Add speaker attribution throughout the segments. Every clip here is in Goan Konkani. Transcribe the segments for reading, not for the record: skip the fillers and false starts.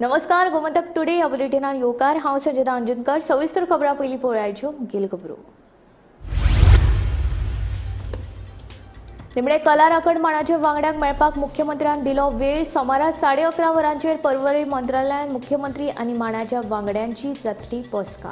Speaker 1: नमस्कार, गोमंतक टुडे ह्या बुलेटिनान येवकार. हांव संजना अंजुनकर. सविस्तर खबरां पयलीं पळोवयाच्यो मुखेल खबरो. निमणे कला राखण माणाच्या वांगड्यांक मेळपाक मुख्यमंत्र्यान दिलो वेळ. सोमारा 11:30 वरांचेर पर्वरी मंत्रालयान मुख्यमंत्री आनी माणाच्या वांगड्यांची जातली बसका.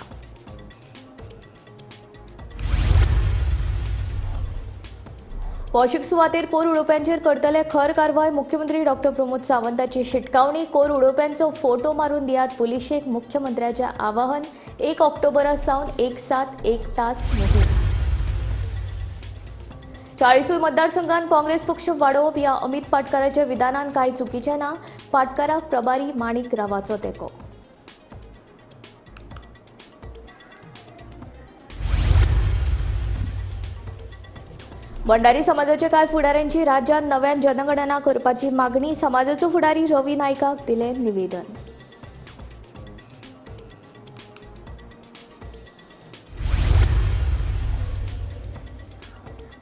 Speaker 1: भौशीक सुवातेर कोर उडोवप्यांचेर करतले खर कारवाय. मुख्यमंत्री डॉक्टर प्रमोद सावंताची शिटकावणी. कोर उडोवप्यांचो फोटो मारून दियात पुलिशेक, मुख्यमंत्र्याचें आवाहन. 1 ऑक्टोबरा सावन 1 सात 1 तास मोहीम. 40 मतदारसंघात काँग्रेस पक्ष वाडोवप ह्या अमित पाटकाराच्या विधानान कांय चुकीचें ना. पाटकाराक प्रभारी माणिक रावाचो तेंको. भंडारी समाजाच्या कांय फुडाऱ्यांची राज्यांत नव्यान जनगणना करपाची मागणी. समाजाचो फुडारी रवी नायकाक दिलें निवेदन.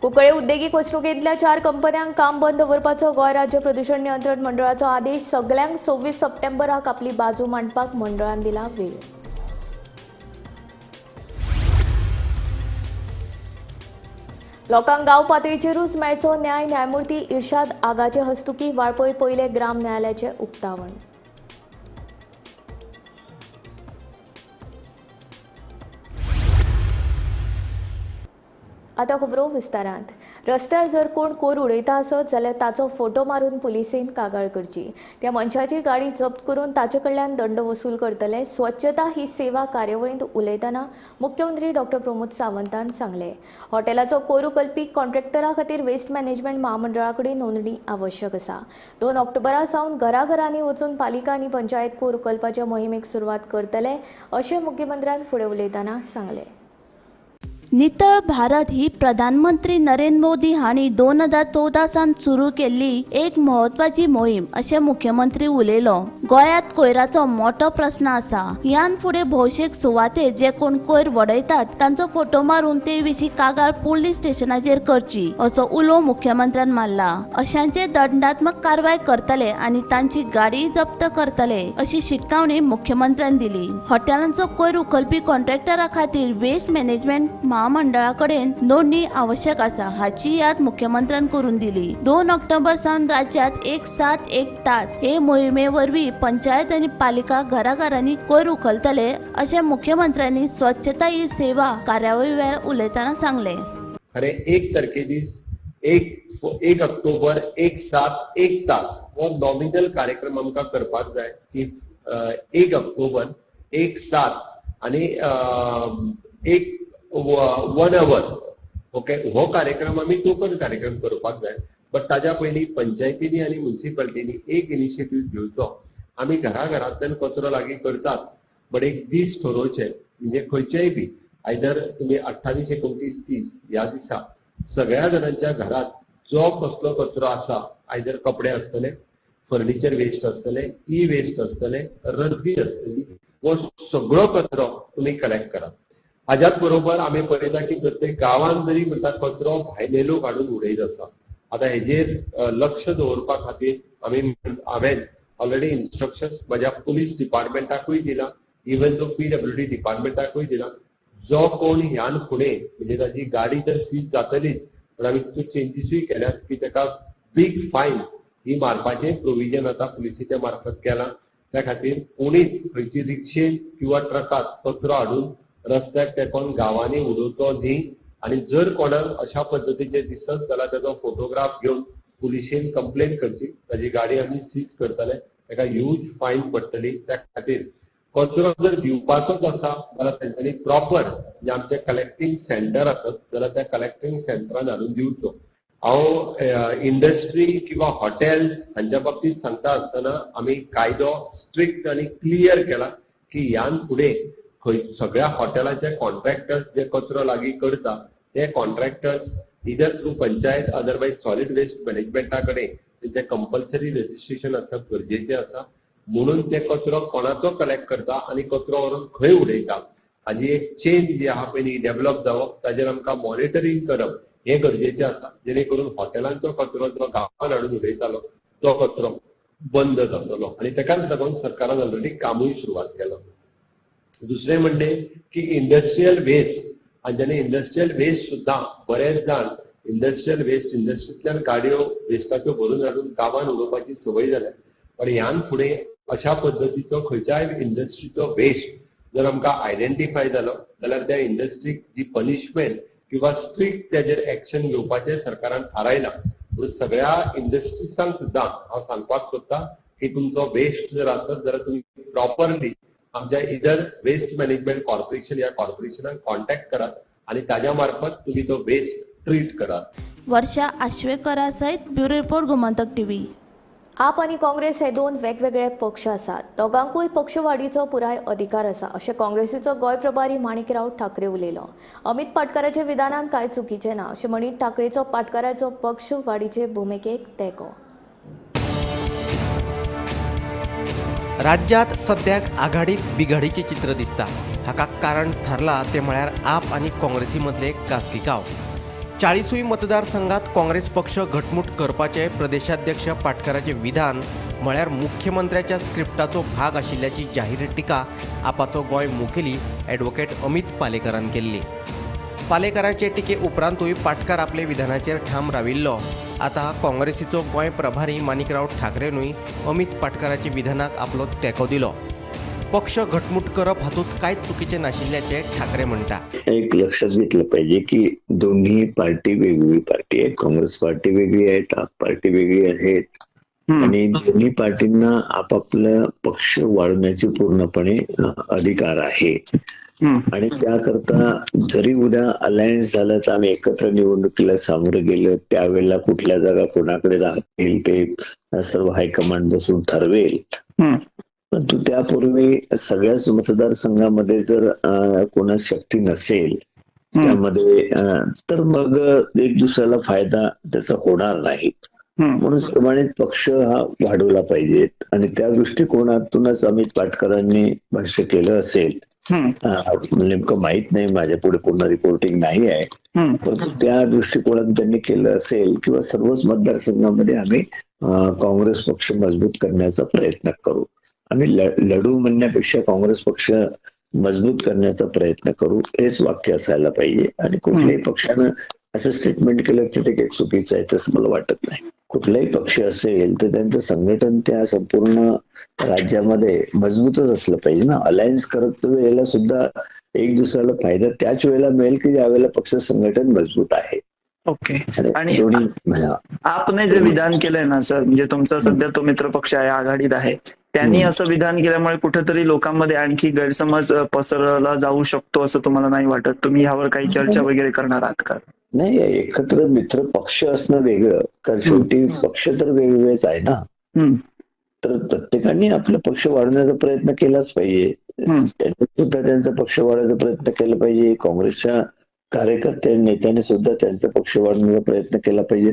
Speaker 1: कुंकळे उद्देगीक वसणुकेंतल्या 4 कंपन्यांक काम बंद दवरपाचो गोंय राज्य प्रदूषण नियंत्रण मंडळाचो आदेश. सगल्यांक 26 सप्टेंबराक आपली बाजू मांडपाक मंडळान दिला वेळ. लोकांक गांव पातळीचेरूच मेळचो न्याय. न्यायमूर्ती इर्शाद आगाचे हस्तुकी वाळपय पयले ग्राम न्यायालयाचें उक्तावण. आतां खबरो विस्तारांत. रस्त्यार जर कोण कोर उडयता आसत जाल्यार ताचो फोटो मारून पुलिसेन कागाळ करची. त्या मनशाची गाडी जप्त करून ताचे कडल्यान दंड वसूल करतले. स्वच्छता ही सेवा कार्यावळींत उलयतना मुख्यमंत्री डॉक्टर प्रमोद सावंतान सांगलें, हॉटेलाचो कोरू कल्पी कॉन्ट्रॅक्टरा खातीर वेस्ट मॅनेजमेंट महामंडळा कडेन नोंदणी आवश्यक आसा. 2 ऑक्टोबरा सावन घराघरांनी वचून पालिका आनी पंचायत कोर उखलपाच्या मोहिमेक सुरवात करतले अशें मुख्यमंत्र्यान फुडें उलयतना सांगलें.
Speaker 2: नितळ भारत ही प्रधानमंत्री नरेंद्र मोदी हांणी 2014 सावन सुरू केल्ली एक म्हत्वाची मोहीम अशें मुख्यमंत्री उलयलो. गोंयांत कोयराचो मोठो प्रस्न आसा. ह्यान फुडें भौशीक सुवातेर जे कोण कोयर वडयतात तांचो फोटो मारून ते विशीं कागाळ पुलीस स्टेशनाचेर करची असो उलो मुख्यमंत्र्यान मारला. अशांचेर दंडात्मक कारवाय करतले आनी तांची गाडी जप्त करतले अशी शिटकावणी मुख्यमंत्र्यान दिली. हॉटेलांचो कोयर उखलपी कॉन्ट्रॅक्टरा खातीर वेस्ट मॅनेजमेंट महामंडळा कडेन नोंदणी आवश्यक आसा हाची याद मुख्यमंत्र्यान करून दिली. 2 ऑक्टोबर सावन राज्यात 1 सात 1 तास हे मोहिमे वरवीं पंचायत आनी पालिका घराघरांनी कोयर उखलतले अशें मुख्यमंत्र्यांनी स्वच्छता ही सेवा कार्यावळी वेळार उलयतना सांगलें.
Speaker 3: खरें 1 तारखे दीस 1 ऑक्टोबर 1 सात 1 तास हो नॉमिनल कार्यक्रम आमकां करपाक जाय की 1 ऑक्टोबर 1 सात आनी 1 our, okay, हो कार्यक्रम आमी टोकन कार्यक्रम करपाक जाय. बट ताज्या पयलीं पंचायतींनी आनी म्युन्सिपालिटींनी एक इनिशिएटीव घेवचो. आमी घराघरांतल्यान कचरो लागीं करतात, बट एक दीस ठरोवचे, म्हणजे खंयचेय बी आयदर तुमी 28, 29, 30 ह्या दिसा सगळ्या जाणांच्या घरात जो कसलो कचरो आसा, आयदर कपडे आसतले, फर्निचर वेस्ट आसतले, ई वेस्ट आसतले, रद्दी आसतली, हो सगळो कचरो तुमी कलेक्ट करात. हाज्याच बरोबर आमी पळयता की प्रत्येक गांवांत जरी म्हणटा कचरो भायले लोक हाडून उडयत आसा. आतां हेजेर लक्ष दवरपा खातीर हांवें ऑलरेडी इन्स्ट्रक्शन म्हज्या पुलीस डिपार्टमेंटाकूय दिला, इवन जो PWD डिपार्टमेंटाकूय दिला. जो कोण ह्यान फुडें म्हणजे ताजी गाडी तर सीज जातलीच, पण आमी तितून चेंजीसूय केल्यात की ताका बीग फायन ही मारपाचें प्रोविजन आतां पुलिसेच्या मार्फत केलां. त्या खातीर कोणीच खंयची रिक्षेन किंवा ट्रकात कचरो हाडून रस्त्याक तेकोन गांवांनी उडोवचो न्ही. आनी जर कोणाक अशा पद्दतीचे दिसत जाल्यार ताचो फोटोग्राफ घेवन पुलिशेन कंप्लेन करची. ताजी गाडी आमी सीज करतले, ताका ह्यूज फायन पडटली. त्या खातीर कचरो जर दिवपाचोच आसा जाल्यार तेंच्यांनी प्रॉपर जे आमचे कलेक्टींग सेंटर आसत जाल्यार त्या कलेक्टींग सेंटरान हाडून दिवचो. हांव इंडस्ट्री किंवा हॉटेल्स हांच्या बाबतींत सांगता आसतना आमी कायदो स्ट्रिक्ट आनी क्लियर केला की ह्यान फुडें खंय सगळ्या हॉटेलाचे कॉन्ट्रॅक्टर्स जे कचरो लागीं करता ते contractors either through panchayat otherwise solid waste मॅनेजमेंटा कडेन तेंचें कंपल्सरी रजिस्ट्रेशन आसप गरजेचें आसा. म्हणून ते कचरो कोणाचो कलेक्ट करता आनी कचरो व्हरून खंय उडयता हाजी एक चेन जी आहा पळय न्ही डेव्हलप जावप, ताजेर आमकां मॉनिटरींग करप हें गरजेचें आसा, जेणे करून हॉटेलांचो कचरो जो गांवान हाडून उडयतालो तो कचरो बंद जातलो आनी ताकाच लागून सरकारान ऑलरेडी कामूय सुरवात केलां. दुसरें म्हणजे की इंडस्ट्रियल वेस्ट, आनी जेन्ना इंडस्ट्रियल वेस्ट सुद्दां बरेच जाण इंडस्ट्रियल वेस्ट इंडस्ट्रींतल्यान गाडयो वेस्टाच्यो भरून हाडून गांवांत उडोवपाची संवय जाल्या. पण ह्यान फुडें अशा पद्दतीचो खंयच्याय इंडस्ट्रीचो वेस्ट जर आमकां आयडेंटिफाय जालो जाल्यार त्या इंडस्ट्रीक जी पनिशमेंट किंवा स्ट्रिक्ट त्याचेर एक्शन घेवपाचें सरकारान थारायलां. म्हणून सगळ्या इंडस्ट्रीजांक सुद्दां हांव सांगपाक सोदता की तुमचो वेस्ट जर आसत जाल्यार तुमी प्रॉपरली आमच्या इदर वेस्ट मॅनेजमेंट कॉर्पोरेशन ह्या कॉर्पोरेशनाक कॉन्टॅक्ट करात आनी ताज्या मार्फत तुमी तो वेस्ट ट्रीट करात.
Speaker 2: वर्षा आश्वेकरा सयत ब्युरो रिपोर्ट, गोमंतक टीव्ही.
Speaker 1: आप आनी काँग्रेस हे दोन वेगवेगळे पक्ष आसात. दोगांकूय पक्षवाडीचो पुराय अधिकार आसा अशें काँग्रेसीचो गोंय प्रभारी माणिकराव ठाकरे उलयलो. अमित पाटकाराच्या विधानान कांय चुकीचें ना अशें म्हणीत ठाकरेचो पाटकाराचो पक्ष वाडीचे भुमिकेक तेंको.
Speaker 4: राज्यांत सद्याक आघाडीत बिघाडीचें चित्र दिसता. हाका कारण थारला तें म्हळ्यार आप आनी काँग्रेसी मदले कासगिकाव. 40 मतदारसंघात काँग्रेस पक्ष घटमूट करपाचे प्रदेशाध्यक्ष पाटकाराचें विधान म्हळ्यार मुख्यमंत्र्याच्या स्क्रिप्टाचो भाग आशिल्ल्याची जाहीर टिका आपाचो गोंय मुखेली ॲडव्होकेट अमित पालेकरान केल्ली. पालेकराचे टिके उपरांतूय पाटकार आपले विधानाचेर ठाम राविल्लो. आतां काँग्रेसीचो गोंय प्रभारी माणिकराव ठाकरेनूय अमित पाटकाराच्या विधानाक आपलो तेंको दिलो. पक्ष घटमूट करप हातूंत कांयच चुकीचें नाशिल्ल्याचें ठाकरे म्हणटा.
Speaker 5: एक लक्षात घेतलं पाहिजे की दोन्ही पार्टी वेगवेगळी पार्टी आहे. काँग्रेस पार्टी वेगळी आहे, आप पार्टी वेगळी आहेत आणि दोन्ही पार्टींना आपापला पक्ष वाढवण्याची पूर्णपणे अधिकार आहे. आणि त्याकरता जरी उद्या अलायन्स झालं तर आम्ही एकत्र निवडणुकीला सामोरं गेलं त्यावेळेला कुठल्या जागा कोणाकडे राहतील ते सर्व हायकमांड बसून ठरवेल. परंतु त्यापूर्वी सगळ्याच मतदारसंघामध्ये जर कोणा शक्ती नसेल त्यामध्ये तर मग एक दुसऱ्याला फायदा त्याचा होणार नाही. म्हणून प्रमाणित पक्ष हा वाढवला पाहिजे आणि त्या दृष्टिकोनातूनच अमित पाटकरांनी भाष्य केलं असेल. नेमकं माहित नाही, माझ्या पुढे पूर्ण रिपोर्टिंग नाही आहे, परंतु त्या दृष्टिकोनातून त्यांनी केलं असेल किंवा सर्वच मतदारसंघामध्ये आम्ही काँग्रेस पक्ष मजबूत करण्याचा प्रयत्न करू. आम्ही लढू म्हणण्यापेक्षा काँग्रेस पक्ष मजबूत करण्याचा प्रयत्न करू हेच वाक्य असायला पाहिजे. आणि कुठल्याही पक्षानं असं स्टेटमेंट केलं तर ते काही चुकीचं आहे तसं मला वाटत नाही. कुठलाही पक्ष असेल तर त्यांचं संघटन त्या संपूर्ण राज्यामध्ये मजबूतच असलं पाहिजे ना. अलायन्स करत वेळेला सुद्धा एक दुसऱ्याला फायदा त्याच वेळेला मिळेल की ज्या वेळेला पक्ष संघटन मजबूत आहे.
Speaker 6: ओके. आणि आपने जे विधान केलंय ना सर, म्हणजे तुमचा सध्या तो मित्र पक्ष आहे, आघाडीत आहे, त्यांनी असं विधान केल्यामुळे कुठेतरी लोकांमध्ये आणखी गैरसमज पसरला जाऊ शकतो असं तुम्हाला नाही वाटत? तुम्ही ह्यावर काही चर्चा वगैरे करणार आहात का?
Speaker 5: नाही, एकत्र मित्र पक्ष असणं वेगळं, कारण शेवटी पक्ष तर वेगवेगळेच आहे ना. तर प्रत्येकाने आपला पक्ष वाढवण्याचा प्रयत्न केलाच पाहिजे. त्यांनी सुद्धा त्यांचा पक्ष वाढवण्याचा प्रयत्न केला पाहिजे. काँग्रेसच्या कार्यकर्त्या नेत्याने सुद्धा त्यांचा पक्ष वाढवण्याचा प्रयत्न केला पाहिजे.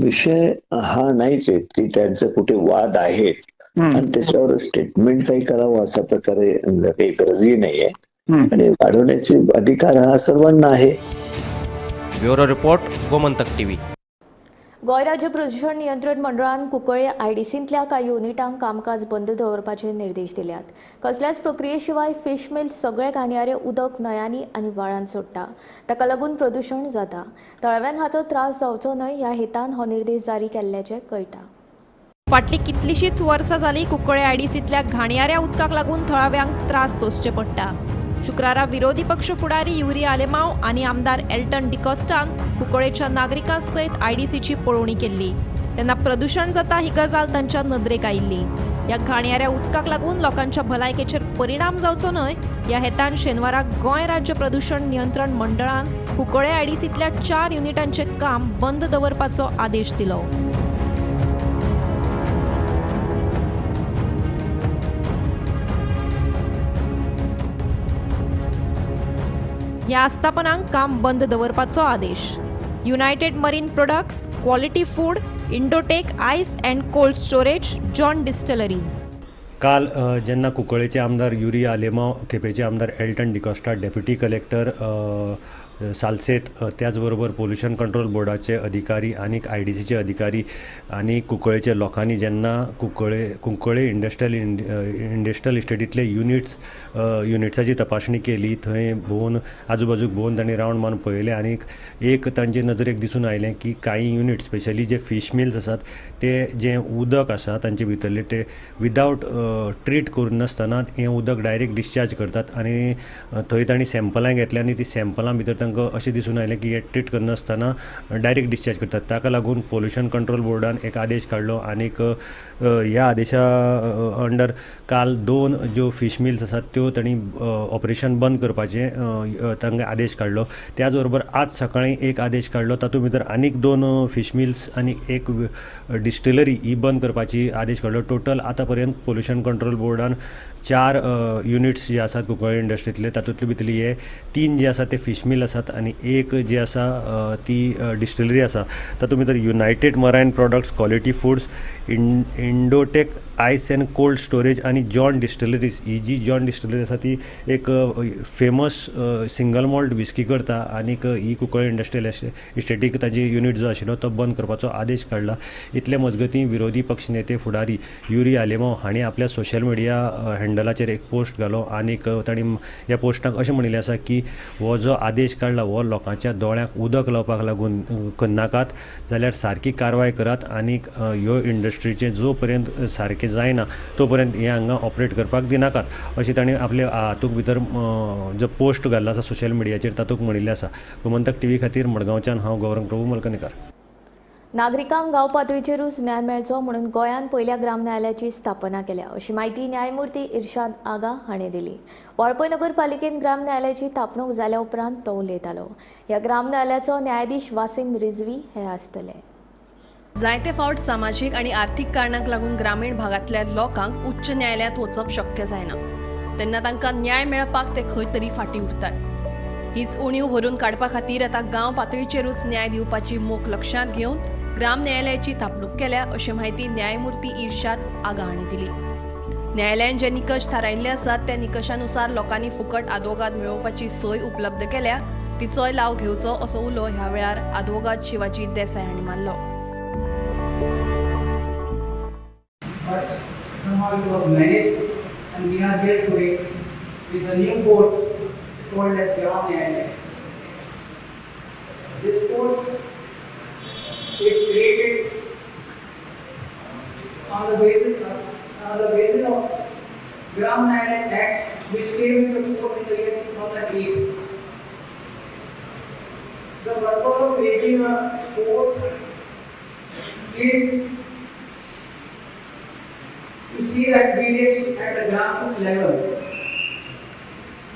Speaker 5: विषय हा नाहीच आहे की त्यांचे कुठे वाद आहेत आणि त्याच्यावर स्टेटमेंट काही करावं अशा प्रकारे काही गरजही नाहीये. आणि वाढवण्याचे अधिकार हा सर्वांना आहे.
Speaker 4: Bureau report, Gomantak TV.
Speaker 1: Goa राज्य प्रदूषण नियंत्रण मंडळान कुंकळे आयडीसींतल्या कांय युनिटांक कामकाज बंद दवरपाचे निर्देश दिल्यात. कसल्याच प्रक्रिये शिवाय फिश मिल सगळे घाणयारे उदक न्हंयांनी आनी व्हाळांत सोडटा, ताका लागून प्रदूषण जाता. थळाव्यांक हाचो त्रास जावचो न्हय ह्या हेतान हो निर्देश जारी केल्ल्याचें कळटा.
Speaker 7: फाटलीं कितलींशींच वर्सां जालीं कुंकळे आयडीसींतल्या घाणयाऱ्या उदकाक लागून थळाव्यांक त्रास सोंसचे पडटा. शुक्रारा विरोधी पक्ष फुडारी युरी आलेमाव आनी आमदार एल्टन डिकॉस्टान कुंकळेच्या नागरिकां सयत आयडीसीची पळोवणी केल्ली. तेन्ना प्रदूषण जाता ही गजाल तांच्या नदरेक आयिल्ली. ह्या घाणयाऱ्या उदकाक लागून लोकांच्या भलायकेचेर परिणाम जावचो न्हय ह्या हेतान शेनवाराक गोंय राज्य प्रदूषण नियंत्रण मंडळान कुंकळे आयडीसींतल्या 4 युनिटांचें काम बंद दवरपाचो आदेश दिलो. ह्या आस्थापनांक काम बंद दवरपाचो आदेश. United Marine Products, Quality Food, Indotech Ice and Cold Storage, John Distilleries.
Speaker 8: काल जेन्ना कुंकळेचे आमदार युरी आलेमांव, केपेंचे आमदार एल्टन डिकॉस्टा, डेप्युटी कलेक्टर सालसेत, त्याचबरोबर पोल्युशन कंट्रोल बोर्डाचे अधिकारी आनी आयडीसीचे अधिकारी आनी कुंकळेचे लोकांनी जेन्ना कुंकळे इंडस्ट्रियल इस्टेटींतले युनिट्साची तपासणी केली, थंय भोंवन आजूबाजूक भोंवन तांणी रावंड मारून पळयलें आनी एक तांचे नजरेक दिसून आयलें की कांय युनिट स्पेशली जे फीश मिल्स आसात ते जें उदक आसा तांचे भितरलें ते विदावट ट्रीट करिनासतना हें उदक डायरेक्ट डिस्चार्ज करतात आनी थंय तांणी सॅम्पलां घेतलीं आनी ती सॅम्पलां भितर तांकां अशें दिसून आयलें की हे ट्रीट करनासतना डायरेक्ट डिस्चार्ज करतात. ताका लागून पोल्युशन कंट्रोल बोर्डान एक आदेश काडलो आनीक ह्या आदेशा अंडर काल 2 ज्यो फीश मिल्स आसात त्यो तांणी ऑपरेशन बंद करपाचें तांकां आदेश काडलो. त्याच बरोबर आज सकाळीं एक आदेश काडलो, तातूंत भितर आनीक 2 फीश मिल्स आनी एक डिस्टिलरी ही बंद करपाची आदेश काडलो. टोटल आतां पर्यंत पोल्युशन कंट्रोल बोर्डान 4 युनिट्स जे आसात कुंकळ्ळे इंडस्ट्रींतले तातूंतले भितरले हे 3 जे आसात ते फीश मिल आसात आनी एक जे आसा ती डिस्टिलरी आसा. तातूंत भितर United Marine Products, Quality Foods, Indotech Ice and Cold Storage आनी जॉन डिस्टिलरीज. ही जी जॉन डिस्टिलरी आसा ती एक फेमस सिंगल मॉल्ट विस्की करता आनीक ही कुंकळ्ळे इंडस्ट्रियल इस्टेटीक ताजी युनिट जो आशिल्लो तो बंद करपाचो आदेश काडला. इतले मजगतीं विरोधी पक्ष नेते फुडारी युरी आलेमांव हांणी आपल्या सोशल मिडिया हँडलाचेर एक पोस्ट घालो आनीक तांणी ह्या पोस्टाक अशें म्हणिल्लें आसा की हो जो आदेश काडला हो लोकांच्या दोळ्यांक उदक लावपाक लागून करनाकात, जाल्यार सारकी कारवाय करात आनीक ह्यो इंडस्ट्रीचें जो पर्यंत सारकें जायना तो पर्यंत हे हांगा ऑपरेट करपाक दिनाकात अशें तांणी आपल्या हातूंत भितर जो पोस्ट घाल्लो आसा सोशल मिडियाचेर तातूंत म्हणिल्लें आसा. गोमंतक टीव्ही खातीर मडगांवच्यान हांव गौरंग प्रभू मलकनीकर.
Speaker 1: नागरिकांक गांव पातळीचेरूच न्याय मेळचो म्हणून गोंयांत पयल्या ग्राम न्यायालयाची स्थापना केल्या अशी म्हायती न्यायमूर्ती इर्शाद आगा हाणें दिली. वाळपय नगरपालिकेन ग्राम न्यायालयाची थापणूक जाल्या उपरांत तो उलयतालो. ह्या ग्राम न्यायालयाचो न्यायाधीश वासीम रिजवी हे आसतले.
Speaker 9: जायते फावट सामाजीक आनी आर्थीक कारणांक लागून ग्रामीण भागांतल्या लोकांक उच्च न्यायालयांत वचप शक्य जायना, तेन्ना तांकां न्याय मेळपाक ते खंय तरी फाटीं उरतात. हीच उणीव भरून काडपा खातीर आतां गांव पातळीचेरूच न्याय दिवपाची मोख लक्षांत घेवन ग्राम न्यायालयाची थापणूक केल्या अशी म्हायती न्यायमूर्ती इर्शाद आगा हांणी दिली. न्यायालयान जे निकश थारायिल्ले आसात त्या निकशानुसार लोकांनी फुकट आदवोगाद मेळोवपाची सोय उपलब्ध केल्या, तिचोय लाव घेवचो असो उलो ह्या वेळार आदवोगाद शिवाजी देसाय हांणी मारलो.
Speaker 10: But somehow it was managed and we are here today with a new court called as Gram Nyayalaya. This court is created on the basis of Gram Nyayalaya Act, which came into force in the year 2008. The purpose of creating a court is to see that we reach at the grassroots level.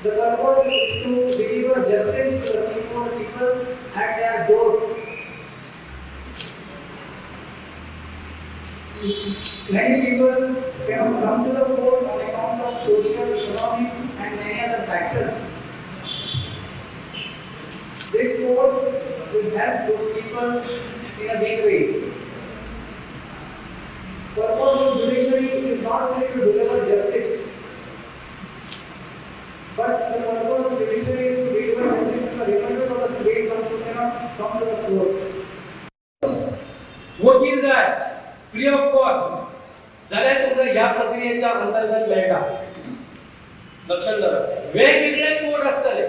Speaker 10: The purpose is to deliver justice to the people at their door. Many people cannot come to the court on account of social, economic and many other factors. This court will help those people in a big way. Purpose of judiciary is not only to deliver justice, but the purpose of judiciary is to deliver justice to the remainder of the case who cannot come to the court.
Speaker 11: वकील जाय फ्री ऑफ कॉस्ट जाल्यार तुमकां ह्या प्रक्रियेच्या अंतर्गत मेळटा. लक्षात दवरा, वेगवेगळे कोर्ट आसतले,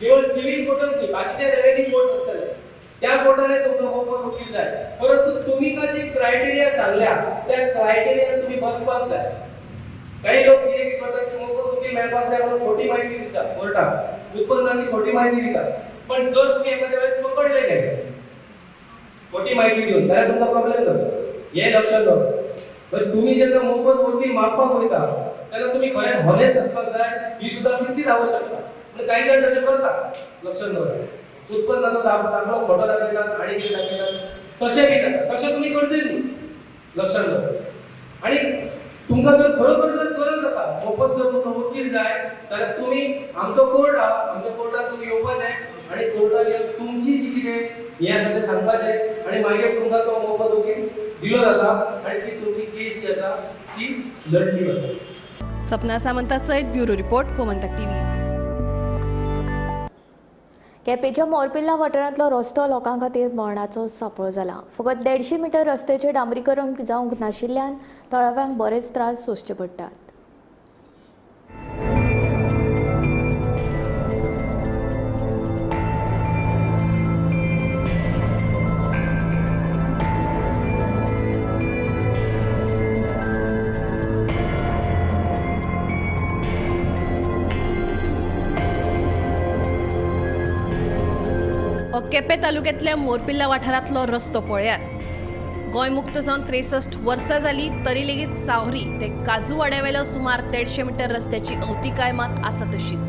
Speaker 11: केवळ सिव्हिल कोर्टच न्ही, बाकीचे रेव्हेन्यू कोर्ट आसतले, त्या कोर्टाने तुमकां मोफत वकील जाय. परंतु तुम्ही का जे क्रायटेरिया सांगल्या त्या क्रायटेरिया तुम्ही बसपाक जाय. काही लोक कितें करतात की मोफत वकील मेळपाक जाय म्हणून खोटी माहिती दितात कोर्टाक, उत्पन्नाची खोटी माहिती दितात. पण जर तुम्ही एखाद्या वेळेस पकडले गेले खोटी माहिती दिवन जाल्यार तुमकां प्रॉब्लेम जाता, हे लक्षात दवरा. पण तुम्ही जेन्ना मोफत वकील मागपाक वयता तेन्ना तुमी खरें हॉनेस्ट आसपाक जाय, ही सुद्दां तितलीच आवश्यकता. पण काही जाण तशें करतात, लक्षात दवरा. उत्पन्नाचो दाखलो खोटो दाखयतात आनी कितें दाखयतात, तशें बी जाता, तशें तुमी करचें न्ही, लक्षात दवरा. आनी तुमकां जर खरोखर जर गरज आसा मोफत जर तुमकां वकील जाय जाल्यार तुमी आमचो कोर्ट आहा, आमच्या कोर्टान तुमी येवपाचें आनी कोर्टान येवन तुमची जी कितें हें आसा तें सांगपाचें आनी मागीर तुमकां तो मोफत वकील दिलो जाता आनी ती तुमची केस जी आसा ती लढली वता.
Speaker 9: सपना सामंता सयत ब्युरो रिपोर्ट, गोमंतक टीव्ही.
Speaker 1: केपेंच्या मोरपिल्ला वाठारांतलो रस्तो लोकां खातीर मरणाचो सांपळो जाला. फकत 150 मिटर रस्त्याचें डांबरीकरण जावंक नाशिल्ल्यान थळाव्यांक बरेच त्रास सोंसचे पडटात.
Speaker 9: केपें तालुक्यांतल्या मोरपिल्ला वाठारांतलो रस्तो पळयात. गोंय मुक्त जावन 63 वर्सां जाली तरी लेगीत सावरी ते काजूवाड्यावेलो सुमार 150 मिटर रस्त्याची अवतिकाय मात आसा तशीच.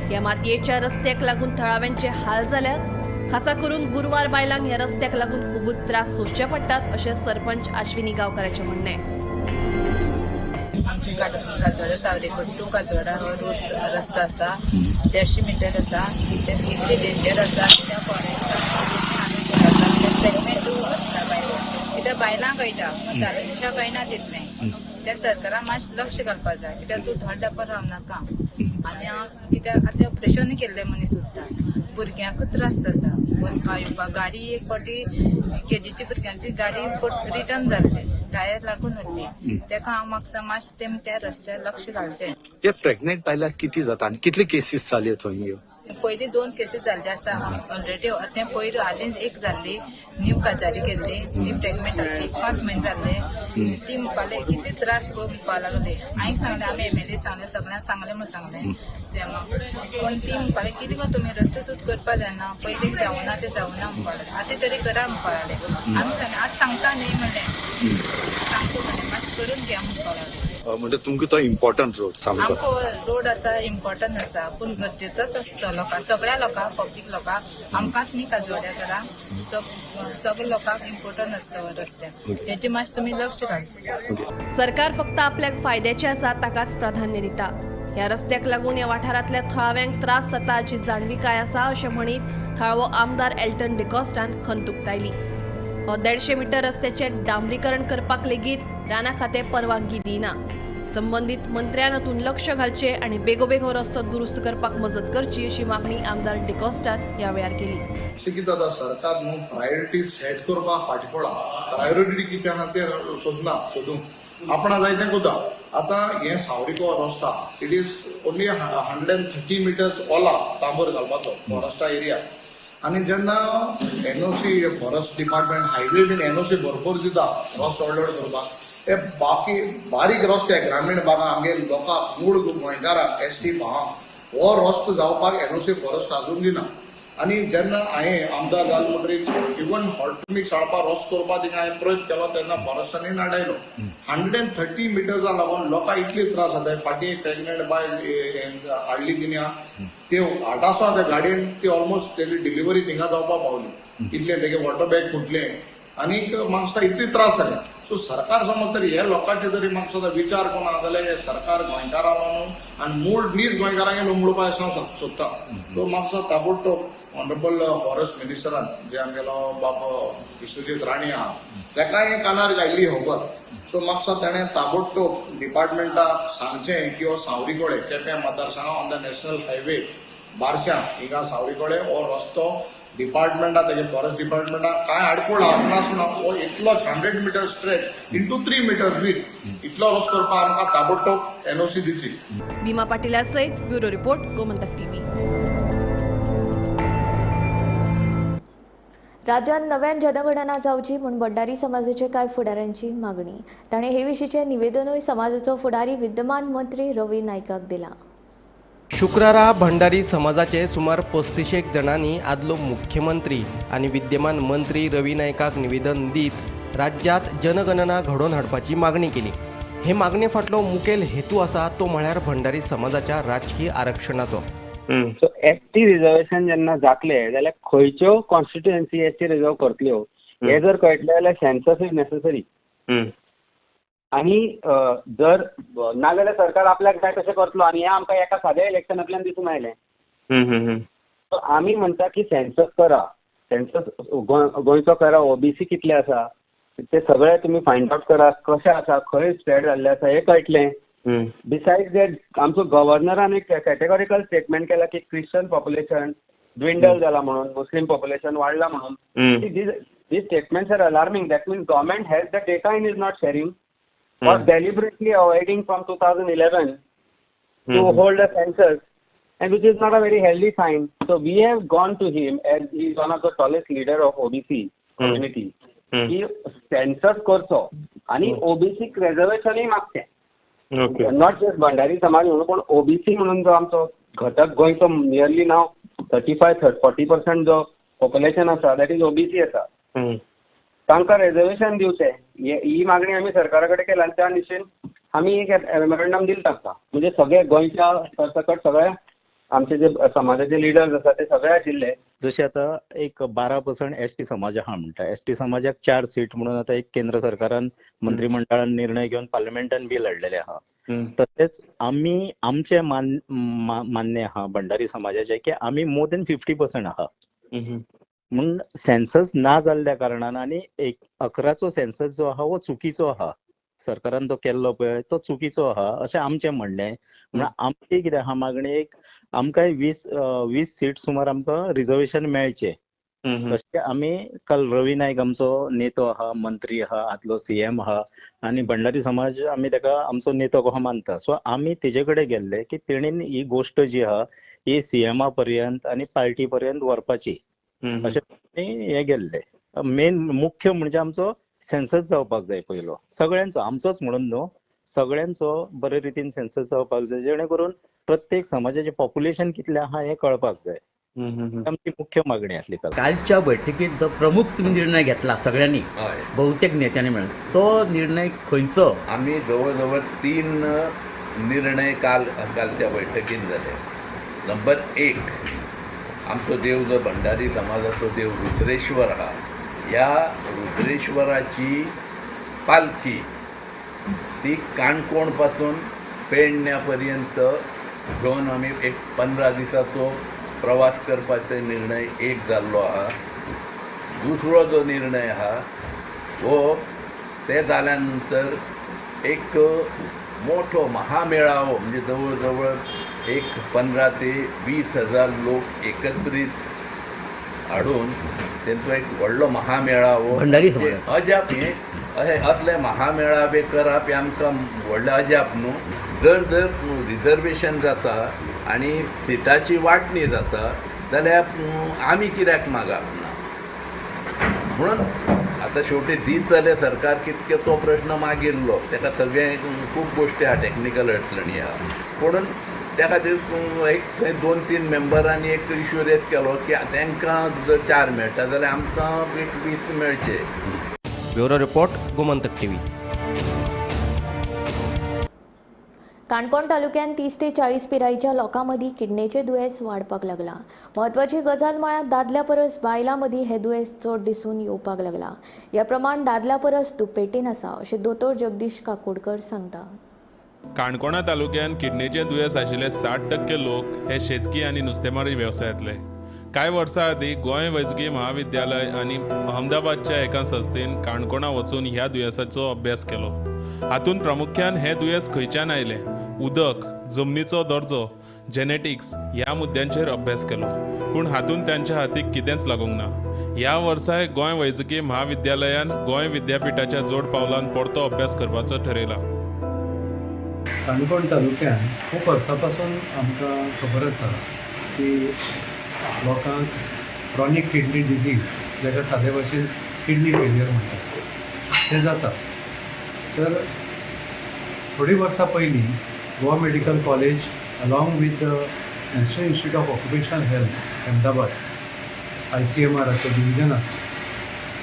Speaker 9: ह्या मातयेच्या रस्त्याक लागून थळाव्यांचे हाल जाल्यात. खासा करून गुरवार बायलांक ह्या रस्त्याक लागून खुबूच त्रास सोंसचे पडटात अशें सरपंच आश्विनी गांवकाराचें म्हणणें.
Speaker 12: काजवाडा सावरेकट्टू काजवाडा हो रस्तो आसा, 150 मिटर आसा. इतले डेंजर आसा कित्याक प्रेग्नेंट आसता बायलो, कित्याक बायलां कळटा दादले मनशां कळना तितलें. त्या सरकारान मातशें लक्ष घालपाक जाय, कित्याक तूं थंड डब्बर रावनाका. आनी कित्याक आतां ऑपरेशन केल्ले मनीस उरता, भुरग्यांकूच त्रास जाता वचपा येवपाक. गाडी एक फावटी केजीची भुरग्यांची गाडी रिटर्न जाल्ली, टायर लागून उरली. तेका हांव मागता मातशें तेमी त्या रस्त्यार लक्ष घालचें.
Speaker 13: हे प्रेग्नेंट बायलां कितें जाता आनी कितले केसीस जाल्यो थंय?
Speaker 12: पयलीं 2 केसीस जाल्ले आसा ऑलरेडी. तें पयर हालींच एक जाल्ली, न्यू काजारी केल्ली, ती प्रेग्नेंट आसली, 5 म्हयने जाल्ले. ती म्हणपाक कितले त्रास गो म्हणपाक लागली. हांवें सांगलें, आमी एमएलए सांगलें, सगळ्यांक सांगलें म्हूण सांगलें सीएमाक, पूण ती म्हणपाक लागली कितें गो तुमी रस्ते सुद्दां करपाक जायना, पयलीं जावना तें जावना म्हणपाक लागले, आतां तरी करा म्हणपाक लागले. आमी सांगलें आतां सांगता न्ही म्हणलें, सांगता म्हणलें मातशें करून घ्या म्हणपाक लागले.
Speaker 13: म्हणजे तुमकां तो इम्पॉर्टंट रोड सामको?
Speaker 12: आमकां रोड आसा इम्पॉर्टंट आसा, पूण गरजेचोच आसता लोकांक, सगळ्या लोकांक, पब्लीक लोकांक, आमकांच न्ही काजवाड्या करा, सगळ्या लोकांक इम्पॉर्टंट आसता हो रस्त्यार. हेजेर मातशें तुमी लक्ष घालचें.
Speaker 9: सरकार फक्त आपल्याक फायद्याचें आसा ताकाच प्राधान्य दिता. ह्या रस्त्याक लागून ह्या वाठारांतल्या थळाव्यांक त्रास जाता हाची जाणविकाय आसा अशें म्हणीत थळावो आमदार एल्टन डिकॉस्टान खंत उक्तायली. हो 150 मिटर रस्त्याचें डांबरीकरण करपाक लेगीत राना खातें परवानगी दिना. संबंदीत मंत्र्यान हातूंत लक्ष घालचें आनी बेगोबेग हो रस्तो दुरुस्त करपाक मजत करची अशी मागणी आमदार डिकॉस्टान ह्या वेळार केली.
Speaker 14: कितें जाता, सरकार न्हू प्रायोरिटी सेट करपाक फाटीं पडला. प्रायोरिटी कितें आहा तें सोदना, सोदूंक आपणा जाय तें करता. आतां हें सावरीको रस्ता it is only 130 metres Ola तांबर घालपाचो फॉरेस्टा एरिया. आनी जेन्ना एनओसी फॉरेस्ट डिपार्टमेंट हायवे बीन एनओसी भरपूर दिता रस्तो ऑर्डर करपाक, हे बाकी बारीक रस्ते ग्रामीण भागां आमगे लोकांक मूळ गोंयकारांक एस टी भागांक हो रस्तो जावपाक एनओसी फॉरेस्ट आजून दिना. आनी जेन्ना हांवें आमदार जालो म्हणटकीर इवन हॉटमिक्स हाडपाक रस्तो करपाक थिंगा हांवें प्रयत्न केलो तेन्ना फॉरेस्टांनी नाडायलो. 130 मिटर्सां लागून लोकांक इतले त्रास जाता. फाटीं एक प्रेग्नेंट बायल हाडली तिणें, ते आठासो त्या गाडयेन ती ऑलमोस्ट तेली डिलिव्हरी थिंगा जावपाक पावली, इतलें तेगे वॉटर बॅग फुटलें आनीक म्हाका इतले त्रास जाले. सो सरकार समज तरी हे लोकांचे तरी म्हाका विचार कोणा जाल्यार हे सरकार गोंयकारां न्हू आनी मूळ नीज गोंयकारांक उमळपाक हांव सोदता. सो म्हाका ताबडतोब ऑनरेबल फॉरेस्ट मिनिस्टरान जे आमगेलो बाब विश्वजीत राणे आहा तेकाय कानार घायल्ली खबर. सो म्हाका तेणें ताबडतोब डिपार्टमेंटाक सांगचें की हो सावरीकोळे केपें मतदारसंघ ऑन the national highway बारश्यां हिंगा सावरीकोळे हो रस्तो डिपार्टमेंटा तेजे फॉरेस्ट डिपार्टमेंटाक कांय आडखळ नासना हो इतलोच 100 metre stretch into 3 metre width इतलो रस्तो करपाक आमकां ताबडतोब एनओसी दिची.
Speaker 9: भीमा पाटीला सयत ब्युरो रिपोर्ट, गोमंतक टीव्ही.
Speaker 1: राज्यांत नव्यान जनगणना जावची म्हूण भंडारी समाजाचे कांय फुडाऱ्यांची मागणी. ताणें हे विशींचें निवेदनूय समाजाचो फुडारी विद्यमान मंत्री रवी नायकाक दिला.
Speaker 4: शुक्रारा भंडारी समाजाचे सुमार 35 जाणांनी आदलो मुख्यमंत्री आनी विद्यमान मंत्री रवी नायकाक निवेदन दीत राज्यांत जनगणना घडोवन हाडपाची मागणी केली. हे मागणे फाटलो मुखेल हेतू आसा तो म्हळ्यार भंडारी समाजाच्या राजकीय आरक्षणाचो.
Speaker 15: सो एस टी रिजर्वेशन जेन्ना जातलें जाल्यार खंयच्यो कॉन्स्टिट्युएन्सी एस टी रिजर्व करतल्यो हें जर कळटलें जाल्यार सेन्सस is necessary. आनी जर नाजाल्यार सरकार आपल्याक जाय तशें करतलो आनी हें आमकां एका साद्या इलेक्शनांतल्यान दिसून आयलें. सो आमी म्हणटा की सेन्सस करा, सेन्सस गोंयचो करा, ओबीसी कितले आसा ते सगळे तुमी फायंड आवट करा, कशें आसा, खंय स्प्रेड जाल्लें आसा हें कळटलें. बिसायड्स that आमचो गव्हर्नरान एक कॅटेगॉरिकल स्टेटमेंट केला की क्रिश्चन पॉप्युलेशन dwindle जाला म्हणून, मुस्लीम पॉप्युलेशन वाडला म्हणून. These statements are alarming. That means government has the data and is not sharing or deliberately avoiding from 2011 to hold a census, and which is not a very healthy sign. So we have gone to him as he is one of the tallest leader of OBC community. की सेन्सस करचो आनी ओबीसीक रिजर्वेशनूय मागचें. Not just Bhandari समाज म्हणून, पूण ओबीसी म्हणून जो आमचो घटक गोंयचो नियरली नाव 35-40% जो पॉप्युलेशन आसा that is OBC आसा, तांकां रिजर्वेशन दिवचें ही मागणी आमी सरकारा कडेन केला आनी त्या दिशेन आमी एक मेमोरंडम दिलें तांकां. म्हणजे सगळे गोंयच्या सरसकट सगळे आमचे जे समाजाचे लिडर्स आसा ते सगळे आशिल्ले.
Speaker 16: जशें आतां एक 12% एस टी समाज आहा म्हणटा, एस टी समाजाक 4 सीट म्हणून आतां एक केंद्र सरकारान मंत्रिमंडळान निर्णय घेवन पार्लमेंटान बील हाडलेलें आहा. तशेंच आमी आमचें मान्य आहा भंडारी समाजाचें की आमी मोर देन 50% आहा. म्हूण सेन्सस ना जाल्ल्या कारणान आनी एक 11चो सेन्सस जो आहा हो चुकीचो आहा, सरकारान तो केल्लो पळय तो चुकीचो आहा अशें आमचें म्हणणें. म्हणून आमची कितें आहा मागणी, एक आमकांय 20 सीट सुमार आमकां रिजर्वेशन मेळचें. तशें आमी काल रवी नायक आमचो नेतो आहा, मंत्री आहा, आदलो सीएम आहा आनी भंडारी समाज आमी ताका आमचो नेतो कसो मानता. सो आमी तेजे कडेन गेल्ले की तेणेन ही गोश्ट जी आहा ही सीएमा पर्यंत आनी पार्टी पर्यंत व्हरपाची अशें हे गेल्ले. मेन मुख्य म्हणजे आमचो सेन्सस जावपाक जाय पयलो, सगळ्यांचो, आमचोच म्हणून न्हू, सगळ्यांचो बरे रितीन सेन्सस जावपाक जाय, जेणे करून प्रत्येक समाजाचें पॉप्युलेशन कितलें आहा हें कळपाक जाय. आमची मुख्य मागणी आसली.
Speaker 17: कालच्या बैठकीत जो प्रमुख तुमी निर्णय घेतला सगळ्यांनी, बहुतेक नेत्यांनी मेळून, तो निर्णय खंयचो?
Speaker 18: आमी जवळ जवळ 3 निर्णय कालच्या बैठकीत जाले. नंबर 1, आमचो देव जो भंडारी समाजाचो देव रुद्रेश्वर आहा, ह्या रुद्रेश्वराची पालखी ती काणकोण पासून पेडण्या पर्यंत घेवन आमी एक 15 दिसाचो प्रवास करपाचो निर्णय एक जाल्लो आहा. दुसरो जो निर्णय आहा हो ते जाल्या नंतर एक मोठो महामेळावो, म्हणजे जवळ जवळ एक 15 ते 20 हजार लोक एकत्रीत हाडून तेंचो एक व्हडलो महामेळावो
Speaker 17: भंडारी समाजाचो.
Speaker 18: अजाप हें अशें असले महामेळावे करप हें आमकां व्हडलें अजाप न्हू. जर जर रिजर्वेशन जाता आनी सिटाची वांटणी जाता जाल्यार आमी कित्याक मागप ना? म्हणून आतां शेवटी दितले सरकार कितके तो प्रश्न मागीर ताका सगळें खूब गोश्टी आहा, टॅक्निकल अडचणी आहा. पूण त्या खातीर एक थंय 2-3 मेंबरांनी एक इश्यू रेज केलो की तांकां जर 4 मेळटा जाल्यार आमकां एक 20 मेळचे.
Speaker 4: Bureau report, Gomantak TV.
Speaker 1: Canacona तालुक्यान 30 ते 40 पिरायेच्या लोकां मदीं किडनेचें दुयेंस वाडपाक लागलां. म्हत्वाची गजाल म्हळ्यार दादल्या परस बायलां मदीं हें दुयेंस चड दिसून येवपाक लागलां. ह्या प्रमाण दादल्या परस दुपेटीन आसा अशें दोतोर जगदीश काकोडकर सांगता.
Speaker 19: काणकोणा तालुक्यान किडनेचें दुयेंस आशिल्ले 60% लोक हे शेतकी आनी नुस्तेमारी वेवसायांतले. कांय वर्सां आदीं गोंय वैजकी महाविद्यालय आनी अहमदाबादच्या एका संस्थेन काणकोणा वचून ह्या दुयेंसाचो अभ्यास केलो. हातूंत प्रामुख्यान हें दुयेंस खंयच्यान आयलें, उदक, जमनीचो दर्जो, जेनेटिक्स ह्या मुद्द्यांचेर अभ्यास केलो. पूण हातूंत तांच्या हातीक कितेंच लागूंक ना. ह्या वर्साय गोंय वैजकी महाविद्यालयान गोंय विद्यापिठाच्या जोड पावलान परतो अभ्यास करपाचो ठरयला.
Speaker 20: काणकोण तालुक्यान खूब वर्सां पासून आमकां खबर आसा की लोकांक क्रॉनीक किडनी डिजीज, जाका सादे भाशेन किडनी फेलियर म्हणटात, तें जाता. तर थोडीं वर्सां पयलीं Goa medical college along with the national institute of occupational health Ahmedabad, ICMRाचो division आसा,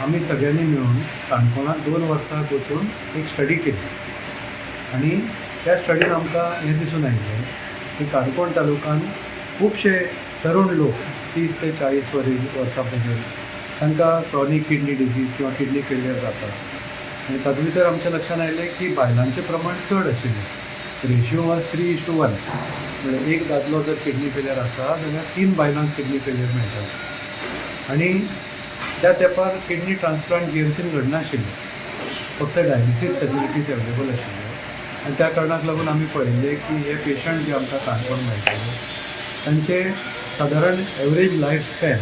Speaker 20: आमी सगळ्यांनी मेळून काणकोणांत 2 वर्सां वचून एक स्टडी केली आनी त्या स्टडीन आमकां हें दिसून आयिल्लें की काणकोण तालुक्यान खुबशे तरुण लोक 30 ते 40 वर्सां पयलीं तांकां क्रॉनीक किडनी डिजीज किंवा किडनी फेलियर जाता. आनी तातूंत भितर आमच्या लक्षांत आयलें की बायलांचें प्रमाण चड आशिल्लें. रेशियो वॉज 3:1, म्हणल्यार एक दादलो जर किडनी फेलियर आसा जाल्यार 3 बायलांक किडनी फेलियर मेळटा. आनी त्या तेंपार किडनी ट्रान्सप्लांट GMCन घडनाशिल्लें, फक्त डायलिसीस फेसिलिटीज अवेलेबल आशिल्ल्यो. आनी त्या कारणाक लागून आमी पळयल्लें की हे पेशंट जे आमकां काणकोण मेळटाले तांचे सादारण average life span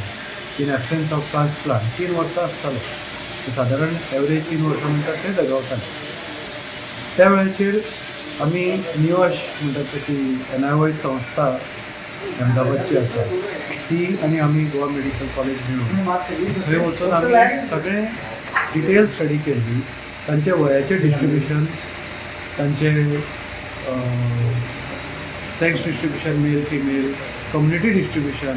Speaker 20: in absence of transplant 3 वर्सां आसतालो. सादारण एवरेज 3 वर्सां म्हणटा ते जगावताले. त्या वेळाचेर आमी निवाश म्हणटात ती NIOH संस्था अहमदाबादची आसा ती आनी आमी गोवा मेडिकल कॉलेज मेळून थंय वचून आमी सगळें डिटेल स्टडी केल्ली. तांचे वयाचें डिस्ट्रिब्युशन, तांचे sex distribution, male female, community distribution.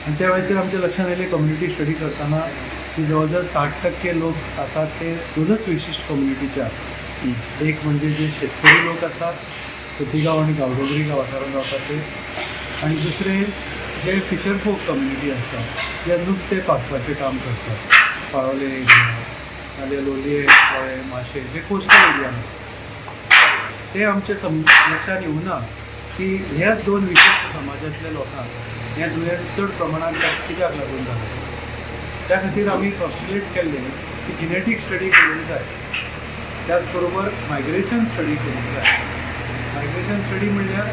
Speaker 20: आनी त्या वेळाचेर आमच्या लक्षांत आयलें कम्युनिटी स्टडी करतना की जवळ जवळ 60% लोक आसात ते दोनच विशिश्ट कम्युनिटीचे आसात. एक म्हणजे जे शेतकरी लोक आसात खोतीगांव आनी गांवडोंगरी वाठारांत रावतात ते, आनी दुसरे जे फिशर फोक कम्युनिटी आसा जे नुस्तें पागपाचें काम करतात, पाळोले एरिया नाल्यार लोलये, कळें, माशें जे कोस्टल एरियान आसा. ते आमचे लक्षांत येवना की ह्याच दोन विशिश्ट समाजांतल्या लोकांक हें दुयेंस चड प्रमाणांत कित्याक लागून जालां. त्या खातीर आमी कॉन्स्टिट्यूट केल्लें की जिनेटीक स्टडी करूंक जाय, त्याच बरोबर मायग्रेशन स्टडी करूंक जाय. मायग्रेशन स्टडी म्हणल्यार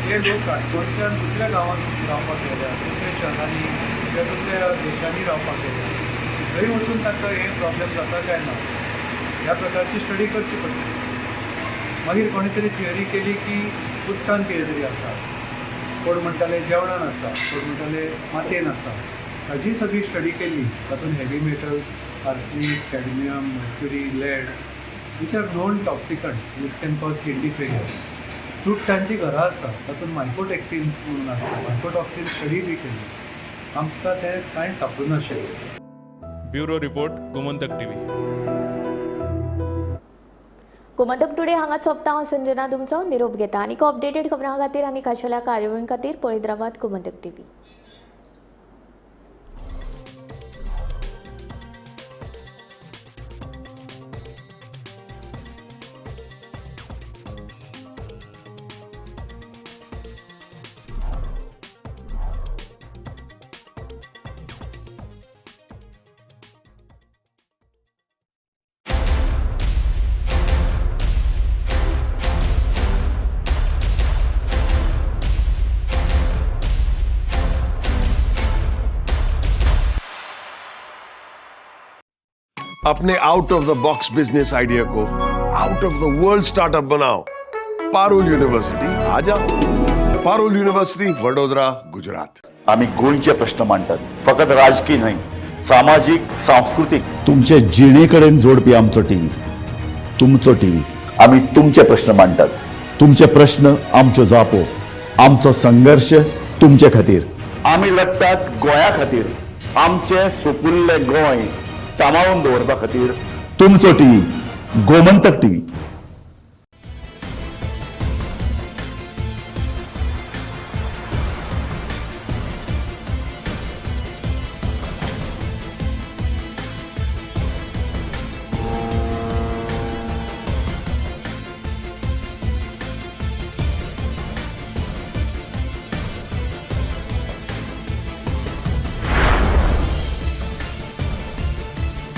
Speaker 20: जे लोक काणकोणच्यान दुसऱ्या गांवांत रावपाक गेल्या, दुसऱ्या शहरांनी किंवा दुसऱ्या देशांनी रावपाक गेल्या, थंय वचून तांकां हे प्रॉब्लेम जाता काय ना ह्या प्रकारची स्टडी करची पडटली. मागीर कोणी तरी थियरी केली की उदकान कितें तरी आसा, कोण म्हणटाले जेवणान आसा, कोण म्हणटाले मातयेन आसा. ताजी सगळी स्टडी केली. तातूंत heavy metals, arsenic, cadmium, mercury, lead, which are known toxicants which can cause kidney failure. चुडटांची घरां आसा तातूंत मायकोटॉक्सिन्स म्हणून आसता, मायकोटॉक्सिन स्टडी बी केली, आमकां तें कांय सापडूं नाशिल्लें.
Speaker 19: Bureau report, Gomantak TV.
Speaker 1: Gomantak today हांगा सोंपता. हांव संजना तुमचो निरोप घेता. आनीक अपडेटेड खबरां खातीर आनी खाशेल्या कार्यावळीं खातीर पळयत रावात गोमंतक टीव्ही.
Speaker 21: अपने out of the box business idea को out of the world startup बनाओ. पारुल यूनिवर्सिटी आ जाओ. पारुल यूनिवर्सिटी, वडोदरा, गुजरात.
Speaker 22: आम्ही गोंयचे प्रश्न मांडटात, फकत राजकीय न्हय, सामाजीक, सांस्कृतीक.
Speaker 23: तुमचे जिणेकडेन जोडपी आमचो टीव्ही, तुमचो टीव्ही.
Speaker 22: आम्ही तुमचे प्रश्न मांडटात,
Speaker 23: तुमचे प्रश्न आमच्यो जापो, आमचो संघर्ष तुमचे खातीर.
Speaker 22: आमी लढटात गोंया खातीर, आमचे सुपुल्ले गोंय सांबाळून दवरपा खातीर.
Speaker 23: तुमचो टीव्ही, गोमंतक टीव्ही.